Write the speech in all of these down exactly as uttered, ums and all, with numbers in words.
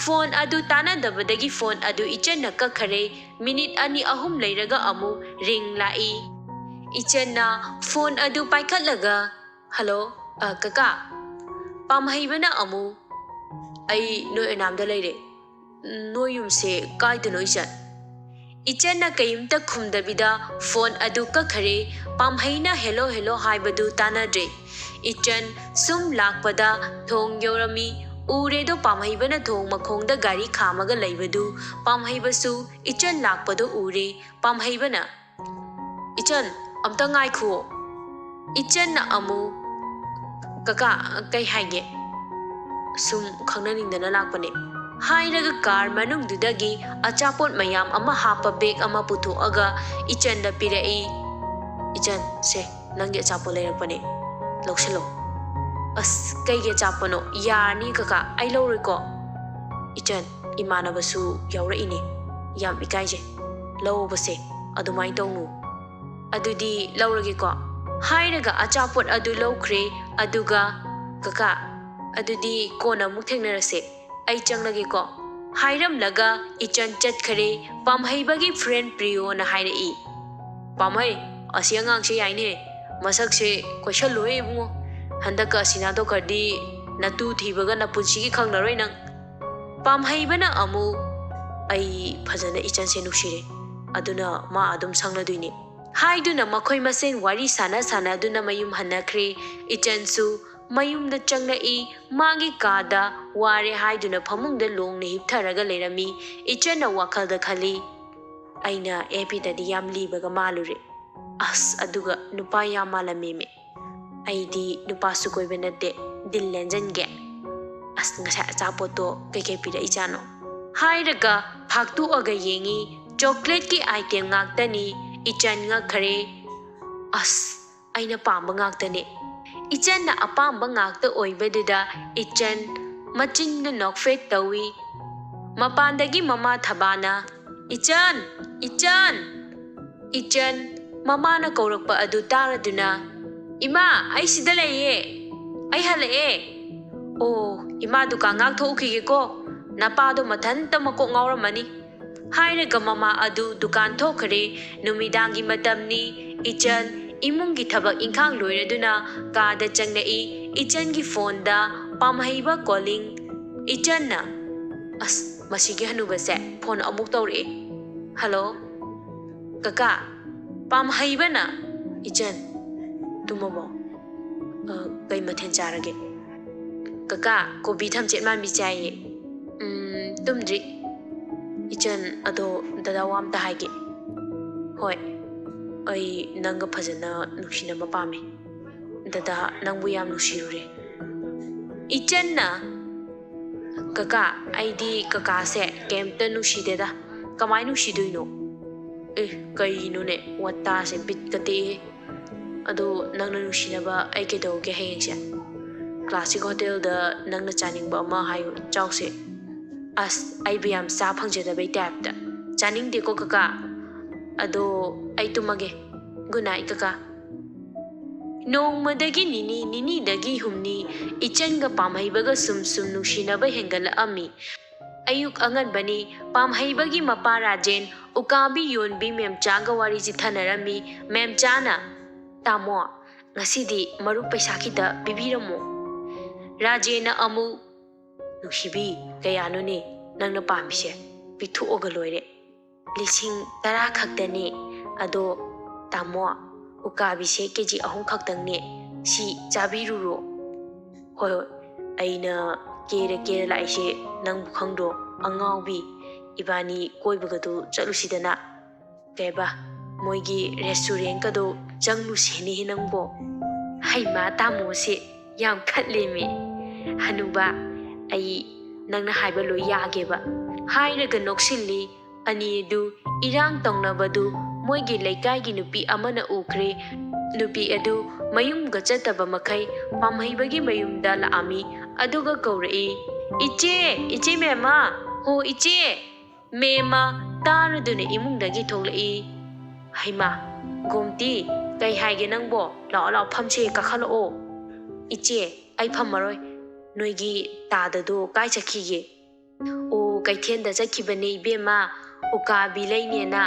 Phone ꯑꯗꯨ ꯇꯥꯟꯅꯗꯕꯗꯒꯤ phone ꯑꯗꯨ ꯏꯆꯟꯅ ꯀꯛꯈꯔꯦ꯫ Minute ꯑꯅꯤ ꯑꯍꯨꯝ ꯂꯩꯔꯒ ꯑꯃꯨꯛ ꯔꯤꯡ ꯂꯥꯛꯏ꯫ ꯏꯆꯟꯅ ꯐꯣꯟ ꯑꯗꯨ ꯄꯥꯏꯈꯠꯂꯒ, "ꯍꯜꯂꯣ, ꯑ, ꯀꯀꯥ?" ꯄꯥꯝꯍꯩꯕꯅ ꯑꯃꯨꯛ, "ꯑꯩ ꯅꯣꯏ ꯑꯣꯏꯅꯥꯝꯗ ꯂꯩꯔꯦ꯫ ꯅꯣꯏ ꯌꯨꯝꯁꯦ ꯀꯥꯏꯗꯅꯣ, ꯏꯆꯟ?" ꯏꯆꯟꯅ ꯀꯩꯝꯇ ꯈꯨꯝꯗꯕꯤꯗ ꯐꯣꯟ ꯑꯗꯨ ꯀꯛꯈꯔꯦ꯫ ꯄꯥꯝꯍꯩꯅ "ꯍꯦꯜꯂꯣ, ꯍꯦꯜꯂꯣ" ꯍꯥꯏꯕꯗꯨ ꯇꯥꯟꯅꯗ꯭ꯔꯦ꯫ ꯏꯆꯟ ꯁꯨꯝ ꯂꯥꯛꯄꯗ ꯊꯣꯡ ꯌꯧꯔꯝꯃꯤ꯫ ꯎꯔꯦꯗꯣ ꯄꯥꯝꯍꯩꯕꯅ ꯊꯣꯡ ꯃꯈꯣꯡꯗ ꯒꯥꯔꯤ ꯈꯥꯝꯃꯒ ꯂꯩꯕꯗꯨ꯫ ꯄꯥꯝꯍꯩꯕꯁꯨ ꯏꯆꯟ ꯂꯥꯛꯄꯗꯣ ꯎꯔꯦ꯫ ꯄꯥꯝꯍꯩꯕꯅ, "ꯏꯆꯟ, ꯑꯝꯇ ꯉꯥꯏꯈꯨꯑꯣ꯫" ꯏꯆꯟꯅ ꯑꯃꯨꯛ, "ꯀꯀꯥ, ꯀꯩ ꯍꯥꯏꯒꯦ?" "ꯁꯨꯝ ꯈꯪꯅꯅꯤꯡꯗꯅ ꯂꯥꯛꯄꯅꯦ," ꯍꯥꯏꯔꯒ ꯀꯥꯔ ꯃꯅꯨꯡꯗꯨꯗꯒꯤ ꯑꯆꯥꯄꯣꯠ ꯃꯌꯥꯝ ꯑꯃ ꯍꯥꯞꯄ ꯕꯦꯒ ꯑꯃ ꯄꯨꯊꯣꯛꯑꯒ ꯏꯆꯟꯗ ꯄꯤꯔꯛꯏ꯫ "ꯏꯆꯟ, ꯁꯦ, ꯅꯪꯒꯤ ꯑꯆꯥꯄꯣꯠ ꯂꯩꯔꯛꯄꯅꯦ, ꯂꯧꯁꯤꯜꯂꯣ꯫" "ꯑꯁ, ꯀꯩꯒꯤ ꯑꯆꯥꯄꯣꯠꯅꯣ? ꯌꯥꯔꯅꯤ ꯀꯀꯥ, ꯑꯩ ꯂꯧꯔꯣꯏꯀꯣ꯫" "ꯏꯆꯟ, ꯏꯃꯥꯟꯅꯕꯁꯨ ꯌꯥꯎꯔꯛꯏꯅꯦ, ꯌꯥꯝ ꯏꯀꯥꯏꯖꯩ, ꯂꯧꯕꯁꯦ ꯑꯗꯨꯃꯥꯏꯅ ꯇꯧꯅꯨ꯫" "ꯑꯗꯨꯗꯤ ꯂꯧꯔꯒꯦꯀꯣ," ꯍꯥꯏꯔꯒ ꯑꯆꯥꯄꯣꯠ ꯑꯗꯨ ꯂꯧꯈ꯭ꯔꯦ꯫ ꯑꯗꯨꯒ, "ꯀꯀꯥ, ꯑꯗꯨꯗꯤ ꯀꯣꯟꯅ ꯑꯃꯨꯛ ꯊꯦꯡꯅꯔꯁꯦ, ꯑꯩ ꯆꯪꯂꯒꯦꯀꯣ," ꯍꯥꯏꯔꯝꯂꯒ ꯏꯆꯟ ꯆꯠꯈꯔꯦ꯫ ꯄꯥꯝꯍꯩꯕꯒꯤ ꯐ꯭ꯔꯦꯟ ꯄ꯭ꯔꯤꯌꯣꯅ ꯍꯥꯏꯔꯛꯏ, "ꯄꯥꯝꯍꯩ, ꯑꯁꯤ ꯑꯉꯥꯡꯁꯦ ꯌꯥꯏꯅꯦ, ꯃꯁꯛꯁꯦ ꯀꯣꯏꯁꯜꯂꯨꯍꯦ ꯏꯕꯨꯡꯉꯣ, ꯍꯟꯗꯛꯀ ꯑꯁꯤꯅꯥ ꯇꯣꯛꯈ꯭ꯔꯗꯤ ꯅꯇꯨ ꯊꯤꯕꯒ ꯅꯄꯨꯟꯁꯤꯒꯤ ꯈꯪꯂꯔꯣꯏ ꯅꯪ꯫" ꯄꯥꯝꯍꯩꯕꯅ ꯑꯃꯨꯛ, "ꯑꯩ ꯐꯖꯅ ꯏꯆꯟꯁꯦ ꯅꯨꯡꯁꯤꯔꯦ, ꯑꯗꯨꯅ ꯃꯥ ꯑꯗꯨꯝ ꯁꯪꯂꯗꯣꯏꯅꯦ," ꯍꯥꯏꯗꯨꯅ ꯃꯈꯣꯏ ꯃꯁꯦꯟ ꯋꯥꯔꯤ ꯁꯥꯟꯅ ꯁꯥꯟꯅꯗꯨꯅ ꯃꯌꯨꯝ ꯍꯟꯅꯈ꯭ꯔꯦ꯫ ꯏꯆꯟꯁꯨ ꯃꯌꯨꯝꯗ ꯆꯪꯂꯛꯏ꯫ ꯃꯥꯒꯤ ꯀꯥꯗ ꯋꯥꯔꯦ ꯍꯥꯏꯗꯨꯅ ꯐꯃꯨꯡꯗ ꯂꯣꯡꯅ ꯍꯤꯞꯊꯔꯒ ꯂꯩꯔꯝꯃꯤ꯫ ꯏꯆꯟꯅ ꯋꯥꯈꯜꯗ ꯈꯜꯂꯤ, "ꯑꯩꯅ ꯑꯦꯐ ꯕꯤꯗꯗꯤ ꯌꯥꯝ ꯂꯤꯕꯒ ꯃꯥꯜꯂꯨꯔꯦ꯫ ꯑꯁ, ꯑꯗꯨꯒ ꯅꯨꯄꯥ ꯌꯥꯝ ꯃꯥꯜꯂꯝꯃꯦꯃꯦ꯫ ꯑꯩꯗꯤ ꯅꯨꯄꯥꯁꯨ ꯀꯣꯏꯕ ꯅꯠꯇꯦ, ꯗꯤꯜ ꯂꯦꯟꯖꯟꯒꯦ꯫ ꯑꯁ, ꯉꯁꯥꯏ ꯑꯆꯥꯄꯣꯠꯇꯣ ꯀꯩꯀꯩ ꯄꯤꯔꯛꯏꯖꯥꯠꯅꯣ?" ꯍꯥꯏꯔꯒ ꯐꯥꯛꯇꯣꯛꯑꯒ ꯌꯦꯡꯉꯤ꯫ ꯆꯣꯀ꯭ꯂꯦꯠꯀꯤ ꯑꯥꯏꯇꯦꯝ ꯉꯥꯛꯇꯅꯤ꯫ ꯏꯆꯟ ꯉꯛꯈꯔꯦ꯫ "ꯑꯁ, ꯑꯩꯅ ꯄꯥꯝꯕ ꯉꯥꯛꯇꯅꯦ꯫" ꯏꯆꯟꯅ ꯑꯄꯥꯝꯕ ꯉꯥꯛꯇ ꯑꯣꯏꯕꯗꯨꯗ ꯏꯆꯟ ꯃꯆꯤꯟꯗꯨ ꯅꯣꯛꯐꯦꯠ ꯇꯧꯏ꯫ ꯃꯄꯥꯟꯗꯒꯤ ꯃꯃꯥ ꯊꯕꯥꯅ, "ꯏꯆꯟ! ꯏꯆꯟ!" ꯏꯆꯟ ꯃꯃꯥꯅ ꯀꯧꯔꯛꯄ ꯑꯗꯨ ꯇꯥꯔꯗꯨꯅ, "ꯏꯃꯥ, ꯑꯩ ꯁꯤꯗ ꯂꯩꯌꯦ꯫ ꯑꯩ ꯍꯜꯂꯛꯑꯦ꯫ ꯑꯣ, ꯏꯃꯥ ꯗꯨꯀꯥꯟ ꯉꯥꯛ ꯊꯣꯛꯎꯈꯤꯒꯦꯀꯣ꯫ ꯅꯄꯥꯗꯣ ꯃꯊꯟꯇ ꯃꯀꯣꯛ ꯉꯥꯎꯔꯝꯃꯅꯤ꯫ ꯍꯥꯏꯔꯒ ꯃꯃꯥ ꯑꯗꯨ ꯗꯨꯀꯥꯟ ꯊꯣꯛꯈ꯭ꯔꯦ꯫ ꯅꯨꯃꯤꯗꯥꯡꯒꯤ ꯃꯇꯝꯅꯤ꯫ ꯏꯆꯟ ꯏꯃꯨꯡꯒꯤ ꯊꯕꯛ ꯏꯪꯈꯥꯡ ꯂꯣꯏꯔꯗꯨꯅ ꯀꯥꯗ ꯆꯪꯂꯛꯏ꯫ ꯏꯆꯟꯒꯤ ꯐꯣꯟꯗ ꯄꯥꯝꯍꯩꯕ calling꯫ ꯏꯆꯟꯅ, "ꯑꯁ, ꯃꯁꯤꯒꯤ ꯍꯅꯨꯕꯁꯦ ꯐꯣꯟ ꯑꯃꯨꯛ ꯇꯧꯔꯛꯑꯦ꯫ ꯍꯜꯂꯣ, ꯀꯀꯥ, ꯄꯥꯝꯍꯩꯕꯅ?" "ꯏꯆꯟ, ꯇꯨꯝꯃꯕꯣ? ꯑ, ꯀꯩ ꯃꯊꯦꯜ ꯆꯥꯔꯒꯦ?" "ꯀꯀꯥ, ꯀꯣꯕꯤ ꯊꯝꯆꯦꯠ ꯃꯥꯟꯕꯤ ꯆꯥꯏꯌꯦ꯫" "ꯎꯝ, ꯇꯨꯝꯗ꯭ꯔꯤ꯫" "ꯏꯆꯟ, ꯑꯗꯣ ꯗꯗꯥ ꯋꯥ ꯑꯝꯇ ꯍꯥꯏꯒꯦ꯫" "ꯍꯣꯏ, ꯑꯩ ꯅꯪꯒ ꯐꯖꯅ ꯅꯨꯡꯁꯤꯅꯕ ꯄꯥꯝꯃꯦ꯫ ꯗꯗꯥ, ꯅꯪꯕꯨ ꯌꯥꯝ ꯅꯨꯡꯁꯤꯔꯨꯔꯦ꯫" ꯏꯆꯟꯅ, "ꯀꯀꯥ, ꯑꯩꯗꯤ ꯀꯀꯥꯁꯦ ꯀꯩꯝꯇ ꯅꯨꯡꯁꯤꯗꯦꯗ꯫ ꯀꯃꯥꯏ ꯅꯨꯡꯁꯤꯗꯣꯏꯅꯣ?" "ꯑꯦ, ꯀꯩꯅꯣꯅꯦ, ꯋꯥꯇꯥꯁꯦ ꯕꯤꯠꯀ ꯇꯦꯛꯑꯦ꯫ ꯑꯗꯣ ꯅꯪꯅ ꯅꯨꯡꯁꯤꯅꯕ ꯑꯩ ꯀꯩꯗꯧꯒꯦ ꯍꯌꯦꯡꯁꯦ? Classic Hotelꯗ ꯅꯪꯅ ꯆꯥꯅꯤꯡꯕ ꯑꯃ ꯍꯥꯏꯌꯨ, ꯆꯥꯎꯁꯦ꯫" "ꯑꯁ, ꯑꯩꯕꯨ ꯌꯥꯝ ꯆꯥ ꯐꯪꯖꯗꯕꯩ typeꯇ꯫ ꯆꯥꯅꯤꯡꯗꯦꯀꯣ ꯀꯀꯥ꯫ ꯑꯗꯣ ꯑꯩ ꯇꯨꯝꯃꯒꯦ꯫ Good night ꯀꯀꯥ꯫" ꯅꯣꯡꯃꯗꯒꯤ ꯅꯤꯅꯤ, ꯅꯤꯅꯤꯗꯒꯤ ꯍꯨꯝꯅꯤ, ꯏꯆꯟꯒ ꯄꯥꯝꯍꯩꯕꯒ ꯁꯨꯝ ꯁꯨꯝ ꯅꯨꯡꯁꯤꯅꯕ ꯍꯦꯟꯒꯠꯂꯛꯑꯝꯃꯤ꯫ ꯑꯌꯨꯛ ꯑꯉꯟꯕꯅꯤ꯫ ꯄꯥꯝꯍꯩꯕꯒꯤ ꯃꯄꯥ ꯔꯥꯖꯦꯟ ꯎꯀꯥꯕꯤ ꯌꯣꯟꯕꯤ ꯃꯦꯝꯆꯥꯒ ꯋꯥꯔꯤ ꯆꯤꯊꯅꯔꯝꯃꯤ꯫ ꯃꯦꯝꯆꯥꯅ, "ꯇꯥꯃꯣ, ꯉꯁꯤꯗꯤ ꯃꯔꯨꯞ ꯄꯩꯁꯥ ꯈꯤꯇ ꯄꯤꯕꯤꯔꯝꯃꯣ꯫" ꯔꯥꯖꯦꯟꯅ ꯑꯃꯨꯛ, "ꯅꯨꯡꯁꯤꯕꯤ, ꯀꯌꯥꯅꯣꯅꯦ ꯅꯪꯅ ꯄꯥꯝꯃꯤꯁꯦ? ꯄꯤꯊꯣꯛꯑꯒ ꯂꯣꯏꯔꯦ꯫" "ꯂꯤꯁꯤꯡ ꯇꯔꯥ ꯈꯛꯇꯅꯦ꯫ ꯑꯗꯣ ꯇꯥꯃꯣ, ꯎꯀꯥꯕꯤꯁꯦ KG ꯑꯍꯨꯝ ꯈꯛꯇꯪꯅꯦ꯫ ꯁꯤ ꯆꯥꯕꯤꯔꯨꯔꯣ꯫" "ꯍꯣꯏ, ꯍꯣꯏ, ꯑꯩꯅ ꯀꯦꯔ ꯀꯦꯔ ꯂꯥꯛꯏꯁꯦ ꯅꯪꯕꯨ ꯈꯪꯗ꯭ꯔꯣ? ꯑꯉꯥꯎꯕꯤ, ꯏꯕꯥꯅꯤ ꯀꯣꯏꯕꯒꯗꯨ ꯆꯠꯂꯨꯁꯤꯗꯅ꯫ ꯀꯩꯕ, ꯃꯣꯏꯒꯤ restaurantꯀꯗꯣ ꯆꯪꯂꯨꯁꯦꯅꯦ ꯅꯪꯕꯣ꯫" "ꯍꯩꯃꯥ, ꯇꯥꯃꯣꯁꯦ ꯌꯥꯝ ꯈꯠꯂꯦꯃꯤ꯫ ꯍꯅꯨꯕ, ꯑꯩ ꯅꯪꯅ ꯍꯥꯏꯕ ꯂꯣꯏ ꯌꯥꯒꯦꯕ꯫" ꯍꯥꯏꯔꯒ ꯅꯣꯛꯁꯤꯜꯂꯤ꯫ ꯑꯅꯤ ꯑꯗꯨ ꯏꯔꯥꯡ ꯇꯧꯅꯕꯗꯨ ꯃꯣꯏꯒꯤ ꯂꯩꯀꯥꯏꯒꯤ ꯅꯨꯄꯤ ꯑꯃꯅ ꯎꯈ꯭ꯔꯦ꯫ ꯅꯨꯄꯤ ꯑꯗꯨ ꯃꯌꯨꯝꯒ ꯆꯠꯇꯕ ꯃꯈꯩ ꯄꯥꯝꯍꯩꯕꯒꯤ ꯃꯌꯨꯝꯗ ꯂꯥꯛꯑꯝꯃꯤ꯫ ꯑꯗꯨꯒ ꯀꯧꯔꯛꯏ, "ꯏꯆꯦ, ꯏꯆꯦ ꯃꯦꯝꯃ, ꯍꯣ ꯏꯆꯦ!" ꯃꯦꯝꯃ ꯇꯥꯔꯗꯨꯅ ꯏꯃꯨꯡꯗꯒꯤ ꯊꯣꯛꯂꯛꯏ꯫ "ꯍꯩꯃꯥ, ꯒꯣꯝꯇꯤ, ꯀꯩ ꯍꯥꯏꯒꯦ ꯅꯪꯕꯣ? ꯂꯥꯛꯑꯣ, ꯂꯥꯛꯑꯣ, ꯐꯝꯁꯦ, ꯀꯥꯈꯠꯂꯛꯑꯣ꯫" "ꯏꯆꯦ, ꯑꯩ ꯐꯝꯃꯔꯣꯏ꯫ ꯅꯣꯏꯒꯤ ꯇꯥꯗꯗꯣ ꯀꯥꯏ ꯆꯠꯈꯤꯒꯦ?" ꯀꯩꯊꯦꯜꯗ ꯆꯠꯈꯤꯕꯅꯦ ꯏꯕꯦꯝꯃ, ꯎꯀꯥꯕꯤ ꯂꯩꯅꯦꯅ꯫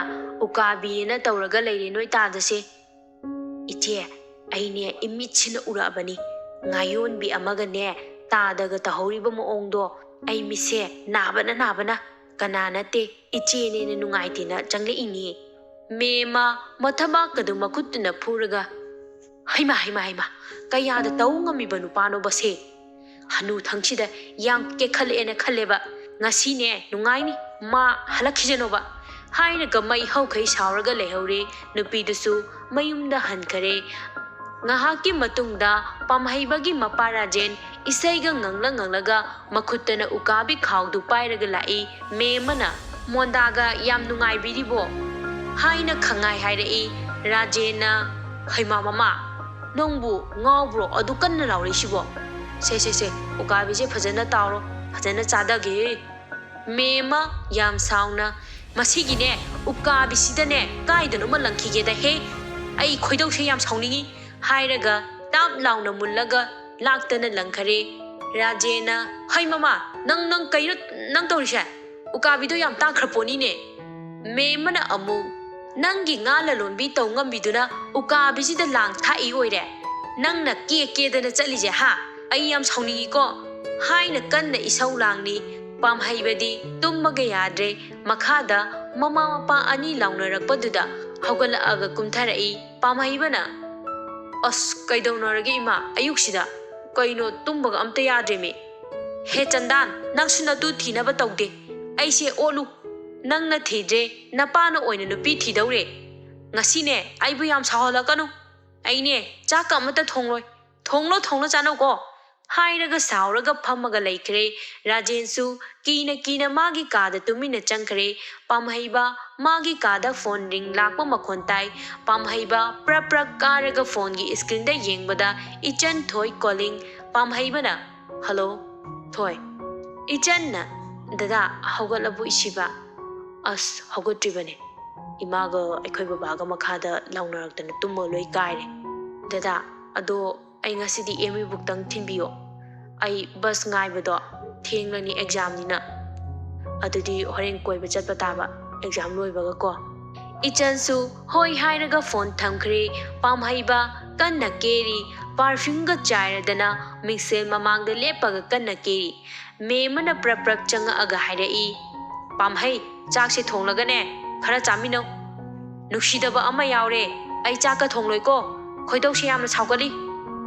ꯎꯀꯥꯕꯤꯅ ꯇꯧꯔꯒ ꯂꯩꯔꯦ ꯅꯣꯏ ꯇꯥꯗꯁꯦ꯫ ꯏꯆꯦ, ꯑꯩꯅꯦ ꯏꯃꯤꯠꯁꯤꯅ ꯎꯔꯛꯑꯕꯅꯤ ꯉꯥꯌꯣꯟꯕꯤ ꯑꯃꯒꯅꯦ ꯇꯥꯗꯒ ꯇꯧꯍꯧꯔꯤꯕ ꯃꯑꯣꯡꯗꯣ꯫ ꯑꯩ ꯃꯤꯠꯁꯦ ꯅꯥꯕꯅ ꯅꯥꯕꯅ꯫ ꯀꯅꯥ ꯅꯠꯇꯦ, ꯏꯆꯦꯅꯦꯅ ꯅꯨꯡꯉꯥꯏꯇꯦꯅ ꯆꯪꯂꯛꯏꯅꯤ꯫ ꯃꯦꯝꯃ ꯃꯊꯕꯥꯛꯀꯗꯨ ꯃꯈꯨꯠꯇꯨꯅ ꯐꯨꯔꯒ, "ꯍꯩꯃꯥ, ꯍꯩꯃꯥ, ꯍꯩꯃꯥ, ꯀꯌꯥꯗ ꯇꯧ ꯉꯝꯃꯤꯕ ꯅꯨꯄꯥꯅꯣꯕꯁꯦ? ꯍꯅꯨꯊꯪꯁꯤꯗ ꯌꯥꯝ ꯀꯦꯈꯠꯂꯛꯑꯦꯅ ꯈꯜꯂꯦꯕ꯫ ꯉꯁꯤꯅꯦ ꯅꯨꯡꯉꯥꯏꯅꯤ, ꯃꯥ ꯍꯜꯂꯛꯈꯤꯁꯅꯣꯕ" ꯍꯥꯏꯔꯒ ꯃꯩ ꯍꯧꯈꯩ ꯁꯥꯎꯔꯒ ꯂꯩꯍꯧꯔꯦ꯫ ꯅꯨꯄꯤꯗꯨꯁꯨ ꯃꯌꯨꯝꯗ ꯍꯟꯈꯔꯦ꯫ ꯉꯥꯏꯍꯥꯛꯀꯤ ꯃꯇꯨꯡꯗ ꯄꯥꯝꯍꯩꯕꯒꯤ ꯃꯄꯥ ꯔꯥꯖꯦꯟ ꯏꯁꯩꯒ ꯉꯪꯂ ꯉꯪꯂꯒ ꯃꯈꯨꯠꯇꯅ ꯎꯀꯥꯕꯤ ꯈꯥꯎꯗꯨ ꯄꯥꯏꯔꯒ ꯂꯥꯛꯏ꯫ ꯃꯦꯝꯃꯅ, "ꯃꯣꯟꯗꯥꯒ ꯌꯥꯝ ꯅꯨꯡꯉꯥꯏꯕꯤꯔꯤꯕꯣ?" ꯍꯥꯏꯅ ꯈꯪꯉꯥꯏ ꯍꯥꯏꯔꯛꯏ꯫ ꯔꯥꯖꯦꯟꯅ, "ꯍꯩꯃꯥ ꯃꯃꯥ, ꯅꯪꯕꯨ ꯉꯥꯎꯕ꯭ꯔꯣ? ꯑꯗꯨ ꯀꯟꯅ ꯂꯥꯎꯔꯛꯏꯁꯤꯕꯣ? ꯁꯦ, ꯁꯦ, ꯁꯦ, ꯎꯀꯥꯕꯤꯁꯦ ꯐꯖꯅ ꯇꯥꯎꯔꯣ, ꯐꯖꯅ ꯆꯥꯗꯒꯦ"꯫ ꯃꯦꯝꯃ ꯌꯥꯝ ꯁꯥꯎꯅ, "ꯃꯁꯤꯒꯤꯅꯦ, ꯎꯀꯥꯕꯤꯁꯤꯗꯅꯦ ꯀꯥꯏꯗꯅꯣꯃ ꯂꯪꯈꯤꯒꯦꯗ ꯍꯦ꯫ ꯑꯩ ꯈꯣꯏꯗꯧꯁꯦ ꯌꯥꯝ ꯁꯥꯎꯅꯤꯡꯉꯤ" ꯍꯥꯏꯔꯒ ꯇꯥꯞ ꯂꯥꯎꯅ ꯃꯨꯜꯂꯒ ꯂꯥꯛꯇꯅ ꯂꯪꯈꯔꯦ꯫ ꯔꯥꯖꯦꯟꯅ, "ꯍꯩ ꯃꯃꯥ, ꯅꯪ, ꯅꯪ ꯀꯩꯅꯣ ꯅꯪ ꯇꯧꯔꯤꯁꯦ? ꯎꯀꯥꯕꯤꯗꯣ ꯌꯥꯝ ꯇꯥꯡꯈ꯭ꯔ ꯄꯣꯠꯅꯤꯅꯦ"꯫ ꯃꯦꯝꯃꯅ ꯑꯃꯨꯛ, "ꯅꯪꯒꯤ ꯉꯥ ꯂꯂꯣꯟꯕꯤ ꯇꯧ ꯉꯝꯕꯤꯗꯨꯅ ꯎꯀꯥꯕꯤꯁꯤꯗ ꯂꯥꯡ ꯊꯥꯛꯏ ꯑꯣꯏꯔꯦ꯫ ꯅꯪꯅ ꯀꯦ ꯀꯦꯗꯅ ꯆꯠꯂꯤꯁꯦ, ꯍꯥ? ꯑꯩ ꯌꯥꯝ ꯁꯥꯎꯅꯤꯡꯉꯤꯀꯣ" ꯍꯥꯏꯅ ꯀꯟꯅ ꯏꯁꯧ ꯂꯥꯡꯅꯤ꯫ ꯄꯥꯝꯍꯩꯕꯗꯤ ꯇꯨꯝꯕꯒ ꯌꯥꯗ꯭ꯔꯦ꯫ ꯃꯈꯥꯗ ꯃꯃꯥ ꯃꯄꯥ ꯑꯅꯤ ꯂꯥꯎꯅꯔꯛꯄꯗꯨꯗ ꯍꯧꯒꯠꯂꯛꯑꯒ ꯀꯨꯝꯊꯔꯛꯏ꯫ ꯄꯥꯝꯍꯩꯕꯅ, "ꯑꯁ, ꯀꯩꯗꯧꯅꯔꯒꯦ ꯏꯃꯥ ꯑꯌꯨꯛꯁꯤꯗ? ꯀꯩꯅꯣ, ꯇꯨꯝꯕꯒ ꯑꯝꯇ ꯌꯥꯗ꯭ꯔꯦꯃꯤ꯫ ꯍꯦ ꯆꯟꯗꯥꯟ, ꯅꯪꯁꯨ ꯅꯇꯨ ꯊꯤꯅꯕ ꯇꯧꯗꯦ꯫ ꯑꯩꯁꯦ ꯑꯣꯠꯂꯨ꯫ ꯅꯪꯅ ꯊꯤꯗ꯭ꯔꯦ, ꯅꯄꯥꯅ ꯑꯣꯏꯅ ꯅꯨꯄꯤ ꯊꯤꯗꯧꯔꯦ꯫ ꯉꯁꯤꯅꯦ ꯑꯩꯕꯨ ꯌꯥꯝ ꯁꯥꯎꯍꯜꯂꯛꯀꯅꯨ꯫ ꯑꯩꯅꯦ ꯆꯥꯛꯀ ꯑꯃꯠꯇ ꯊꯣꯡꯂꯣꯏ꯫ ꯊꯣꯡꯂꯣ, ꯊꯣꯡꯂꯣ ꯆꯥꯅꯧꯀꯣ" ꯍꯥꯏꯔꯒ ꯁꯥꯎꯔꯒ ꯐꯝꯃꯒ ꯂꯩꯈ꯭ꯔꯦ꯫ ꯔꯥꯖꯦꯟꯁꯨ ꯀꯤꯅ ꯀꯤꯅ ꯃꯥꯒꯤ ꯀꯥꯗ ꯇꯨꯃꯤꯟꯅ ꯆꯪꯈ꯭ꯔꯦ꯫ ꯄꯥꯝꯍꯩꯕ ꯃꯥꯒꯤ ꯀꯥꯗ ꯐꯣꯟ ꯔꯤꯡ ꯂꯥꯛꯄ ꯃꯈꯣꯟ ꯇꯥꯏ꯫ ꯄꯥꯝꯍꯩꯕ ꯄ꯭ꯔꯞ ꯄ꯭ꯔꯞ ꯀꯥꯔꯒ ꯐꯣꯟꯒꯤ ꯏꯁꯀ꯭ꯔꯤꯟꯗ ꯌꯦꯡꯕꯗ ꯏꯆꯟ ꯊꯣꯏ ꯀꯣꯂꯤꯡ꯫ ꯄꯥꯝꯍꯩꯕꯅ, "ꯍꯜꯂꯣ, ꯊꯣꯏ꯫" ꯏꯆꯟꯅ, "ꯗꯗꯥ, ꯍꯧꯒꯠꯂꯕꯣ ꯏꯁꯤꯕ?" "ꯑꯁ, ꯍꯧꯒꯠꯇ꯭ꯔꯤꯕꯅꯦ꯫ ꯏꯃꯥꯒ ꯑꯩꯈꯣꯏ ꯕꯕꯥꯒ ꯃꯈꯥꯗ ꯂꯥꯎꯅꯔꯛꯇꯅ ꯇꯨꯝꯃ ꯂꯣꯏ ꯀꯥꯏꯔꯦ꯫ ꯗꯗꯥ, ꯑꯗꯣ ꯑꯩ ꯉꯁꯤꯗꯤ ꯑꯦꯝ ꯌꯨ ꯕꯨꯛꯇꯪ ꯊꯤꯟꯕꯤꯌꯣ꯫ ꯑꯩ ꯕꯁ ꯉꯥꯏꯕꯗꯣ ꯊꯦꯡꯂꯅꯤ ꯑꯦꯛꯖꯥꯝꯅꯤꯅ"꯫ ꯑꯗꯨꯗꯤ ꯍꯣꯔꯦꯟ ꯀꯣꯏꯕ ꯆꯠꯄ ꯇꯥꯕ, ꯑꯦꯛꯖꯥꯝ ꯂꯣꯏꯕꯒ ꯀꯣ꯫ ꯏꯆꯟꯁꯨ ꯍꯣꯏ ꯍꯥꯏꯔꯒ ꯐꯣꯟ ꯊꯝꯈ꯭ꯔꯦ꯫ ꯄꯥꯝꯍꯩꯕ ꯀꯟꯅ ꯀꯦꯔꯤ꯫ ꯄꯥꯔꯐ꯭ꯌꯨꯝꯒ ꯆꯥꯏꯔꯗꯅ ꯃꯤꯡꯁꯦꯜ ꯃꯃꯥꯡꯗ ꯂꯦꯞꯄꯒ ꯀꯟꯅ ꯀꯦꯔꯤ꯫ ꯃꯦꯝ ꯑꯃꯅ ꯄ꯭ꯔꯞ ꯄ꯭ꯔꯞ ꯆꯪꯉꯛꯑꯒ ꯍꯥꯏꯔꯛꯏ, "ꯄꯥꯝꯍꯩ, ꯆꯥꯛꯁꯦ ꯊꯣꯡꯂꯒꯅꯦ, ꯈꯔ ꯆꯥꯃꯤꯟꯅꯧ꯫ ꯅꯨꯡꯁꯤꯗꯕ ꯑꯃ ꯌꯥꯎꯔꯦ꯫ ꯑꯩ ꯆꯥꯛꯀ ꯊꯣꯡꯂꯣꯏꯀꯣ꯫ ꯈꯣꯏꯗꯧꯁꯦ ꯌꯥꯝꯅ ꯁꯥꯎꯒꯠꯂꯤ꯫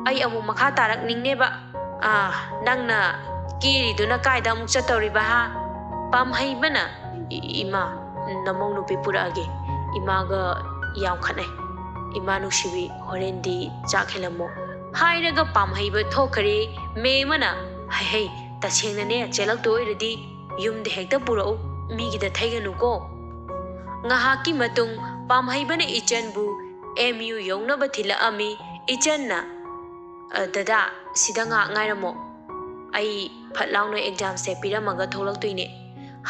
ꯑꯩ ꯑꯃꯨꯛ ꯃꯈꯥ ꯇꯥꯔꯛꯅꯤꯡꯅꯦꯕ꯫ ꯑꯥ, ꯅꯪꯅ ꯀꯦꯔꯤꯗꯨꯅ ꯀꯥꯏꯗ ꯑꯃꯨꯛ ꯆꯠꯇꯧꯔꯤꯕ, ꯍꯥ?" ꯄꯥꯝꯍꯩꯕꯅ, "ꯏ-, ꯏꯃꯥ, ꯅꯃꯧ ꯅꯨꯄꯤ ꯄꯨꯔꯛꯑꯒꯦ꯫ ꯏꯃꯥꯒ ꯌꯥꯝ ꯈꯠꯅꯩ꯫ ꯏꯃꯥ ꯅꯨꯡꯁꯤꯕꯤ, ꯍꯣꯔꯦꯟꯗꯤ ꯆꯥꯛ ꯍꯦꯜꯂꯝꯃꯣ" ꯍꯥꯏꯔꯒ ꯄꯥꯝꯍꯩꯕ ꯊꯣꯛꯈ꯭ꯔꯦ꯫ ꯃꯦꯝ ꯑꯃꯅ, "ꯍꯩ ꯍꯩ, ꯇꯁꯦꯡꯅꯅꯦ ꯆꯦꯜꯂꯛꯇꯣ ꯑꯣꯏꯔꯗꯤ ꯌꯨꯝꯗ ꯍꯦꯛꯇ ꯄꯨꯔꯛꯎ, ꯃꯤꯒꯤꯗ ꯊꯩꯒꯅꯨꯀꯣ"꯫ ꯉꯥꯏꯍꯥꯛꯀꯤ ꯃꯇꯨꯡ ꯄꯥꯝꯍꯩꯕꯅ ꯏꯆꯟꯕꯨ ꯑꯦꯝ ꯌꯨ ꯌꯧꯅꯕ ꯊꯤꯜꯂꯛꯑꯝꯃꯤ꯫ ꯏꯆꯟꯅ, "ꯑ, ꯗꯗꯥ, ꯁꯤꯗ ꯉꯥꯏꯍꯥꯛ ꯉꯥꯏꯔꯝꯃꯣ꯫ ꯑꯩ ꯐꯠ ꯂꯥꯎꯅ ꯑꯦꯛꯖꯥꯝꯁꯦ ꯄꯤꯔꯝꯃꯒ ꯊꯣꯛꯂꯛꯇꯣꯏꯅꯦ"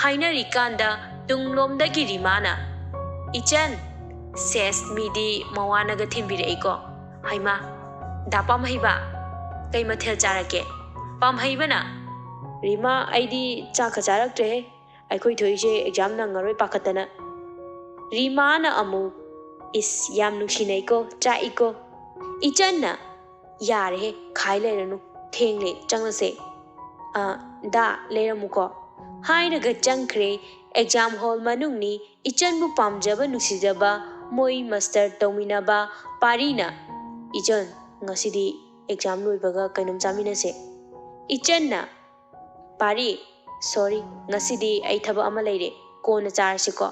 ꯍꯥꯏꯅꯔꯤꯀꯥꯟꯗ ꯇꯨꯡꯂꯣꯝꯗꯒꯤ ꯔꯤꯃꯥꯅ, "ꯏꯆꯟ, ꯁꯦꯁ, ꯃꯤꯗꯤ ꯃꯋꯥꯅꯒ ꯊꯤꯟꯕꯤꯔꯛꯏꯀꯣ꯫ ꯍꯩꯃꯥ, ꯗꯥ ꯄꯥꯝꯍꯩꯕ, ꯀꯩ ꯃꯊꯦꯜ ꯆꯥꯔꯛꯀꯦ?" ꯄꯥꯝꯍꯩꯕꯅ, "ꯔꯤꯃꯥ, ꯑꯩꯗꯤ ꯆꯥꯛꯀ ꯆꯥꯔꯛꯇ꯭ꯔꯦꯍꯦ꯫ ꯑꯩꯈꯣꯏ ꯊꯣꯏꯁꯦ ꯑꯦꯛꯖꯥꯝ ꯅꯪꯉꯔꯣꯏ ꯄꯥꯈꯠꯇꯅ"꯫ ꯔꯤꯃꯥꯅ ꯑꯃꯨꯛ, "ꯏꯁ, ꯌꯥꯝ ꯅꯨꯡꯁꯤꯅꯩꯀꯣ, ꯆꯥꯛꯏꯀꯣ"꯫ ꯏꯆꯟꯅ, "ꯌꯥꯔꯦꯍꯦ, ꯈꯥꯏ ꯂꯩꯔꯅꯨ, ꯊꯦꯡꯂꯦ, ꯆꯪꯂꯁꯦ"꯫ "ꯑ, ꯗꯥ, ꯂꯩꯔꯝꯃꯨꯀꯣ" ꯍꯥꯏꯔꯒ ꯆꯪꯈ꯭ꯔꯦ꯫ Exam hall ꯃꯅꯨꯡꯅꯤ꯫ ꯏꯆꯟꯕꯨ ꯄꯥꯝꯖꯕ ꯅꯨꯡꯁꯤꯖꯕ ꯃꯣꯏ ꯃꯁꯇꯔ ꯇꯧꯃꯤꯟꯅꯕ ꯄꯥꯔꯤꯅ, "ꯏꯆꯟ, ꯉꯁꯤꯗꯤ ꯑꯦꯛꯖꯥꯝ ꯂꯣꯏꯕꯒ ꯀꯩꯅꯣꯝ ꯆꯥꯃꯤꯟꯅꯁꯦ"꯫ ꯏꯆꯟꯅ, "ꯄꯥꯔꯤ, ꯁꯣꯔꯤ, ꯉꯁꯤꯗꯤ ꯑꯩ ꯊꯕꯛ ꯑꯃ ꯂꯩꯔꯦ, ꯀꯣꯟꯅ ꯆꯥꯔꯁꯤꯀꯣ"꯫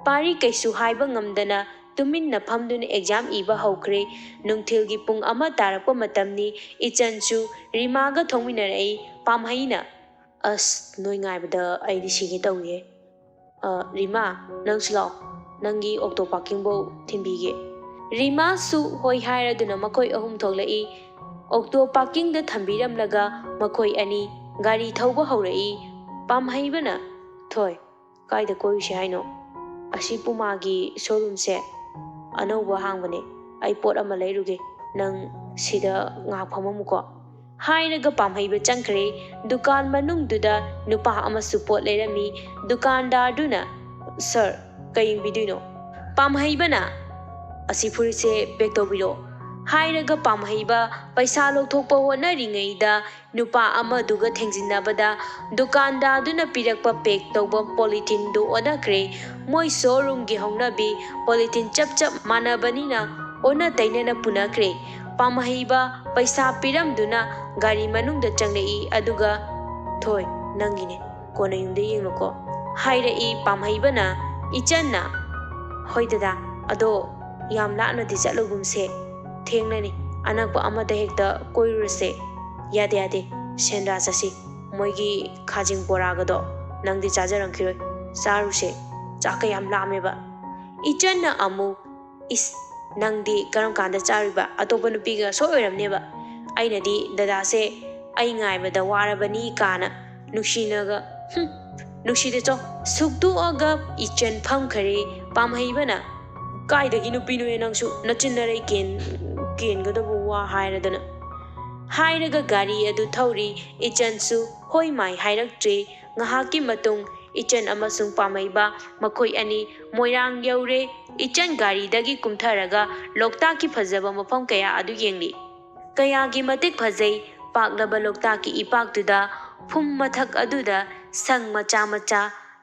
ꯄꯥꯔꯤ ꯀꯩꯁꯨ ꯍꯥꯏꯕ ꯉꯝꯗꯅ ꯇꯨꯃꯤꯟꯅ ꯐꯝꯗꯨꯅ ꯑꯦꯛꯖꯥꯝ ꯏꯕ ꯍꯧꯈ꯭ꯔꯦ꯫ ꯅꯨꯡꯊꯤꯜꯒꯤ ꯄꯨꯡ ꯑꯃ ꯇꯥꯔꯛꯄ ꯃꯇꯝꯅꯤ꯫ ꯏꯆꯟꯁꯨ ꯔꯤꯃꯥꯒ ꯊꯣꯡꯃꯤꯟꯅꯔꯛꯏ꯫ ꯄꯥꯝꯍꯩꯅ, "ꯑꯁ, ꯅꯣꯏ ꯉꯥꯏꯕꯗ ꯑꯩꯗꯤ ꯁꯤꯒꯦ ꯇꯧꯏꯍꯦ꯫ ꯑ, ꯔꯤꯃꯥ, ꯅꯪꯁꯨ ꯂꯥꯛꯑꯣ, ꯅꯪꯒꯤ ꯑꯣꯛꯇꯣ ꯄꯥꯔꯀꯤꯡꯐꯧ ꯊꯤꯟꯕꯤꯒꯦ"꯫ ꯔꯤꯃꯥꯁꯨ ꯍꯣꯏ ꯍꯥꯏꯔꯗꯨꯅ ꯃꯈꯣꯏ ꯑꯍꯨꯝ ꯊꯣꯛꯂꯛꯏ꯫ ꯑꯣꯛꯇꯣ ꯄꯥꯔꯀꯤꯡꯗ ꯊꯝꯕꯤꯔꯝꯂꯒ ꯃꯈꯣꯏ ꯑꯅꯤ ꯒꯥꯔꯤ ꯊꯧꯕ ꯍꯧꯔꯛꯏ꯫ ꯄꯥꯝꯍꯩꯕꯅ, "ꯊꯣꯏ, ꯀꯥꯏꯗ ꯀꯣꯏꯔꯨꯁꯤ ꯍꯥꯏꯅꯣ? ꯑꯁꯤ ꯄꯨꯃꯥꯒꯤ ꯁꯣꯔꯨꯝꯁꯦ ꯑꯅꯧꯕ ꯍꯥꯡꯕꯅꯦ, ꯑꯩ ꯄꯣꯠ ꯑꯃ ꯂꯩꯔꯨꯒꯦ, ꯅꯪ ꯁꯤꯗ ꯉꯥꯏꯍꯥꯛ ꯐꯝꯃꯝꯃꯨꯀꯣ" ꯍꯥꯏꯔꯒ ꯄꯥꯝꯍꯩꯕ ꯆꯪꯈ꯭ꯔꯦ꯫ ꯗꯨꯀꯥꯟ ꯃꯅꯨꯡꯗꯨꯗ ꯅꯨꯄꯥ ꯑꯃꯁꯨ ꯄꯣꯠ ꯂꯩꯔꯝꯃꯤ꯫ ꯗꯨꯀꯥꯟꯗꯥꯔꯗꯨꯅ, "ꯁꯥꯔ, ꯀꯩ ꯌꯦꯡꯕꯤꯗꯣꯏꯅꯣ?" ꯄꯥꯝꯍꯩꯕꯅ, "ꯑꯁꯤ ꯐꯨꯔꯤꯠꯁꯦ ꯄꯦꯛ ꯇꯧꯕꯤꯔꯣ" ꯍꯥꯏꯔꯒ ꯄꯥꯝꯍꯩꯕ ꯄꯩꯁꯥ ꯂꯧꯊꯣꯛꯄ ꯍꯣꯠꯅꯔꯤꯉꯩꯗ ꯅꯨꯄꯥ ꯑꯃꯗꯨꯒ ꯊꯦꯡꯖꯤꯟꯅꯕꯗ ꯗꯨꯀꯥꯟꯗꯥꯔꯗꯨꯅ ꯄꯤꯔꯛꯄ ꯄꯦꯛ ꯇꯧꯕ ꯄꯣꯂꯤꯊꯤꯟꯗꯨ ꯑꯣꯟꯅꯈ꯭ꯔꯦ꯫ ꯃꯣꯏ ꯁꯣꯔꯨꯝꯒꯤ ꯍꯧꯅꯕꯤ ꯄꯣꯂꯤꯊꯤꯟ ꯆꯞ ꯆꯞ ꯃꯥꯟꯅꯕꯅꯤꯅ ꯑꯣꯟꯅ ꯇꯩꯅꯅ ꯄꯨꯅꯈ꯭ꯔꯦ꯫ ꯄꯥꯝꯍꯩꯕ ꯄꯩꯁꯥ ꯄꯤꯔꯝꯗꯨꯅ ꯒꯥꯔꯤ ꯃꯅꯨꯡꯗ ꯆꯪꯂꯛꯏ꯫ ꯑꯗꯨꯒ, "ꯊꯣꯏ, ꯅꯪꯒꯤꯅꯦ, ꯀꯣꯟꯅ ꯌꯨꯝꯗ ꯌꯦꯡꯂꯣꯀꯣ" ꯍꯥꯏꯔꯛꯏ ꯄꯥꯝꯍꯩꯕꯅ꯫ ꯏꯆꯟꯅ, "ꯍꯣꯏ ꯗꯗꯥ, ꯑꯗꯣ ꯌꯥꯝ ꯂꯥꯞꯅꯗꯤ ꯆꯠꯂꯨꯒꯨꯝꯁꯦ, ꯊꯦꯡꯂꯅꯤ, ꯑꯅꯛꯄ ꯑꯃꯗ ꯍꯦꯛꯇ ꯀꯣꯏꯔꯨꯔꯁꯦ"꯫ "ꯌꯥꯗꯦ, ꯌꯥꯗꯦ, ꯁꯦꯟꯗ꯭ꯔꯥ ꯆꯠꯁꯤ, ꯃꯣꯏꯒꯤ ꯈꯥꯖꯤꯡ ꯕꯣꯔꯥꯒꯗꯣ ꯅꯪꯗꯤ ꯆꯥꯖꯔꯝꯈꯤꯔꯣꯏ, ꯆꯥꯔꯨꯁꯦ, ꯆꯥꯛꯀ ꯌꯥꯝ ꯂꯥꯝꯃꯦꯕ"꯫ ꯏꯆꯟꯅ ꯑꯃꯨꯛ, "ꯏꯁ, ꯅꯪꯗꯤ ꯀꯔꯝ ꯀꯥꯟꯗ ꯆꯥꯔꯨꯏꯕ? ꯑꯇꯣꯞꯄ ꯅꯨꯄꯤꯒ ꯁꯣꯏ ꯑꯣꯏꯔꯝꯅꯦꯕ꯫ ꯑꯩꯅꯗꯤ ꯗꯗꯥꯁꯦ ꯑꯩ ꯉꯥꯏꯕꯗ ꯋꯥꯔꯕꯅꯤ" ꯀꯥꯅ ꯅꯨꯡꯁꯤꯅꯒ, ꯍꯨꯝ, ꯅꯨꯡꯁꯤꯗꯦ ꯆꯣ꯫ ꯁꯨꯛꯇꯣꯛꯑꯒ ꯏꯆꯟ ꯐꯝꯈꯔꯦ꯫ ꯄꯥꯝꯍꯩꯕꯅ, "ꯀꯥꯏꯗꯒꯤ ꯅꯨꯄꯤꯅꯣꯍꯦ ꯅꯪꯁꯨ, ꯅꯆꯤꯟ ꯅꯔꯩ ꯀꯦꯟ-, ꯀꯦꯟꯒꯗꯕ ꯋꯥ ꯍꯥꯏꯔꯗꯅ" ꯍꯥꯏꯔꯒ ꯒꯥꯔꯤ ꯑꯗꯨ ꯊꯧꯔꯤ꯫ ꯏꯆꯟꯁꯨ ꯍꯣꯏ ꯃꯥꯏ ꯍꯥꯏꯔꯛꯇ꯭ꯔꯦ꯫ ꯉꯥꯏꯍꯥꯛꯀꯤ ꯃꯇꯨꯡ ꯏꯆꯟ ꯑꯃꯁꯨꯡ ꯄꯥꯝꯍꯩꯕ ꯃꯈꯣꯏ ꯑꯅꯤ ꯃꯣꯏꯔꯥꯡ ꯌꯧꯔꯦ꯫ ꯏꯆꯟ ꯒꯥꯔꯤꯗꯒꯤ ꯀꯨꯝꯊꯔꯒ ꯂꯣꯛꯇꯥꯛꯀꯤ ꯐꯖꯕ ꯃꯐꯝ ꯀꯌꯥ ꯑꯗꯨ ꯌꯦꯡꯂꯤ꯫ ꯀꯌꯥꯒꯤ ꯃꯇꯤꯛ ꯐꯖꯩ꯫ ꯄꯥꯛꯂꯕ ꯂꯣꯛꯇꯥꯛꯀꯤ ꯏꯄꯥꯛꯇꯨꯗ, ꯐꯨꯝ ꯃꯊꯛ ꯑꯗꯨꯗ ꯁꯪ ꯃꯆꯥ ꯃꯆꯥ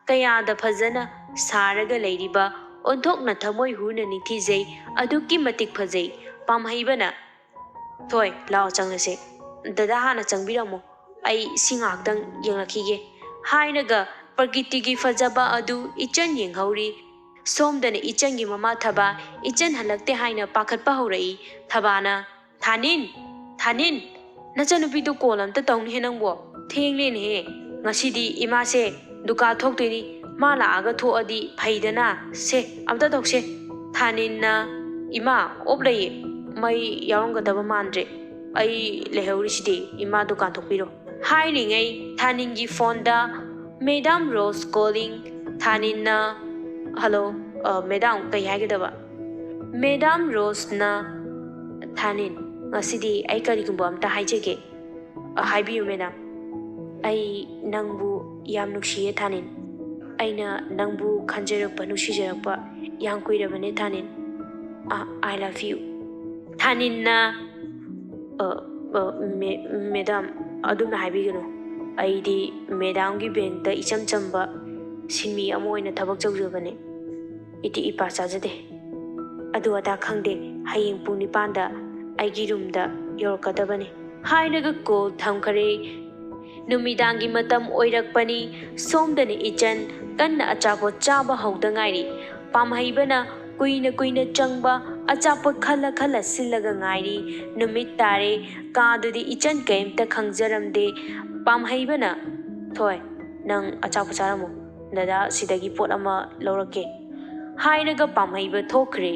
ꯀꯌꯥꯗ ꯐꯖꯅ ꯁꯥꯔꯒ ꯂꯩꯔꯤꯕ ꯑꯣꯟꯊꯣꯛꯅ ꯊꯃꯣꯏ ꯍꯨꯅ ꯅꯤꯡꯊꯤꯖꯩ꯫ ꯑꯗꯨꯛꯀꯤ ꯃꯇꯤꯛ ꯐꯖꯩ꯫ ꯄꯥꯝꯍꯩꯕꯅ, "ꯊꯣꯏ, ꯂꯥꯛꯑꯣ ꯆꯪꯂꯁꯦ꯫ ꯗꯗꯥ ꯍꯥꯟꯅ ꯆꯪꯕꯤꯔꯝꯃꯣ, ꯑꯩ ꯁꯤ ꯉꯥꯏꯍꯥꯛꯇꯪ ꯌꯦꯡꯂꯛꯈꯤꯒꯦ" ꯍꯥꯏꯔꯒ ꯄ꯭ꯔꯀꯤꯇꯤꯒꯤ ꯐꯖꯕ ꯑꯗꯨ ꯏꯆꯟ ꯌꯦꯡꯍꯧꯔꯤ꯫ ꯁꯣꯝꯗꯅ ꯏꯆꯟꯒꯤ ꯃꯃꯥ ꯊꯕꯥ ꯏꯆꯟ ꯍꯜꯂꯛꯇꯦ ꯍꯥꯏꯅ ꯄꯥꯈꯠꯄ ꯍꯧꯔꯛꯏ꯫ ꯊꯕꯥꯅ, "ꯊꯥꯅꯤꯟ! ꯊꯥꯅꯤꯟ! ꯅꯆꯟꯅꯨꯄꯤꯗꯨ ꯀꯣꯜ ꯑꯝꯇ ꯇꯧꯅꯦꯍꯦ ꯅꯪꯕꯣ꯫ ꯊꯦꯡꯂꯦꯅꯦꯍꯦ꯫ ꯉꯁꯤꯗꯤ ꯏꯃꯥꯁꯦ ꯗꯨꯀꯥꯟ ꯊꯣꯛꯇꯣꯏꯅꯤ꯫ ꯃꯥ ꯂꯥꯛꯑꯒ ꯊꯣꯛꯑꯗꯤ ꯐꯩꯗꯅ꯫ ꯁꯦ, ꯑꯝꯇ ꯇꯧꯁꯦ"꯫ ꯊꯥꯅꯤꯟꯅ, "ꯏꯃꯥ, ꯑꯣꯞ ꯂꯩꯌꯦ꯫ ꯃꯩ ꯌꯥꯎꯔꯝꯒꯗꯕ ꯃꯥꯟꯗ꯭ꯔꯦ꯫ ꯑꯩ ꯂꯩꯍꯧꯔꯤꯁꯤꯗꯤ꯫ ꯏꯃꯥ ꯗꯨꯀꯥꯟ ꯊꯣꯛꯄꯤꯔꯣ" ꯍꯥꯏꯔꯤꯉꯩ ꯊꯥꯅꯤꯟꯒꯤ ꯐꯣꯟꯗ, "Madam Rose calling"꯫ ꯊꯥꯅꯤꯟꯅ, "ꯍꯜꯂꯣ, ꯑ, ꯃꯦꯗꯥꯝ, ꯀꯩ ꯍꯥꯏꯒꯗꯕ?" ꯃꯦꯗꯥꯝ ꯔꯣꯁꯅ, "ꯊꯥꯅꯤꯟ, ꯉꯁꯤꯗꯤ ꯑꯩ ꯀꯔꯤꯒꯨꯝꯕ ꯑꯝꯇ ꯍꯥꯏꯖꯒꯦ"꯫ "ꯑ, ꯍꯥꯏꯕꯤꯌꯨ, ꯃꯦꯗꯥꯝ꯫ ꯑꯩ ꯅꯪꯕꯨ ꯌꯥꯝ ꯅꯨꯡꯁꯤꯌꯦ, ꯊꯥꯅꯤꯟ꯫ ꯑꯩꯅ ꯅꯪꯕꯨ ꯈꯟꯖꯔꯛꯄ, ꯅꯨꯡꯁꯤꯖꯔꯛꯄ ꯌꯥꯝ ꯀꯨꯏꯔꯕꯅꯦ, ꯊꯥꯅꯤꯟ꯫ ꯑ, I love you꯫" ꯊꯥꯅꯤꯟꯅ, "ꯑ, ꯑ, ꯃꯦ-, ꯃꯦꯗꯥꯝ, ꯑꯗꯨꯝꯅ ꯍꯥꯏꯕꯤꯒꯅꯨ꯫ ꯑꯩꯗꯤ ꯃꯦꯗꯥꯝꯒꯤ ꯕꯦꯡꯛꯇ ꯏꯆꯝ ꯆꯝꯕ ꯁꯤꯟꯃꯤ ꯑꯃ ꯑꯣꯏꯅ ꯊꯕꯛ ꯇꯧꯖꯕꯅꯦ꯫ ꯏꯇꯤ ꯏꯄꯥ ꯆꯥꯖꯗꯦ꯫ ꯑꯗꯨ ꯑꯗꯥ ꯈꯪꯗꯦ꯫ ꯍꯌꯦꯡ ꯄꯨꯡ ꯅꯤꯄꯥꯟꯗ ꯑꯩꯒꯤ ꯔꯨꯝꯗ ꯌꯧꯔꯛꯀꯗꯕꯅꯤ", ꯍꯥꯏꯔꯒ ꯀꯣꯜ ꯊꯝꯈꯔꯦ꯫ ꯅꯨꯃꯤꯗꯥꯡꯒꯤ ꯃꯇꯝ ꯑꯣꯏꯔꯛꯄꯅꯤ꯫ ꯁꯣꯝꯗꯅ ꯏꯆꯟ ꯀꯟꯅ ꯑꯆꯥꯄꯣꯠ ꯆꯥꯕ ꯍꯧꯗ ꯉꯥꯏꯔꯤ꯫ ꯄꯥꯝꯍꯩꯕꯅ ꯀꯨꯏꯅ ꯀꯨꯏꯅ ꯆꯪꯕ ꯑꯆꯥꯄꯣꯠ ꯈꯜꯂ ꯈꯜꯂ ꯁꯤꯜꯂꯒ ꯉꯥꯏꯔꯤ꯫ ꯅꯨꯃꯤꯠ ꯇꯥꯔꯦ꯫ ꯀꯥꯗꯨꯗꯤ ꯏꯆꯟ ꯀꯔꯤꯝꯇ ꯈꯪꯖꯔꯝꯗꯦ꯫ ꯄꯥꯝꯍꯩꯕꯅ, "ꯊꯣꯏ, ꯅꯪ ꯑꯆꯥꯄꯣꯠ ꯆꯥꯔꯝꯃꯣ꯫ ꯗꯗꯥ ꯁꯤꯗꯒꯤ ꯄꯣꯠ ꯑꯃ ꯂꯧꯔꯛꯀꯦ", ꯍꯥꯏꯔꯒ ꯄꯥꯝꯍꯩꯕ ꯊꯣꯛꯈ꯭ꯔꯦ꯫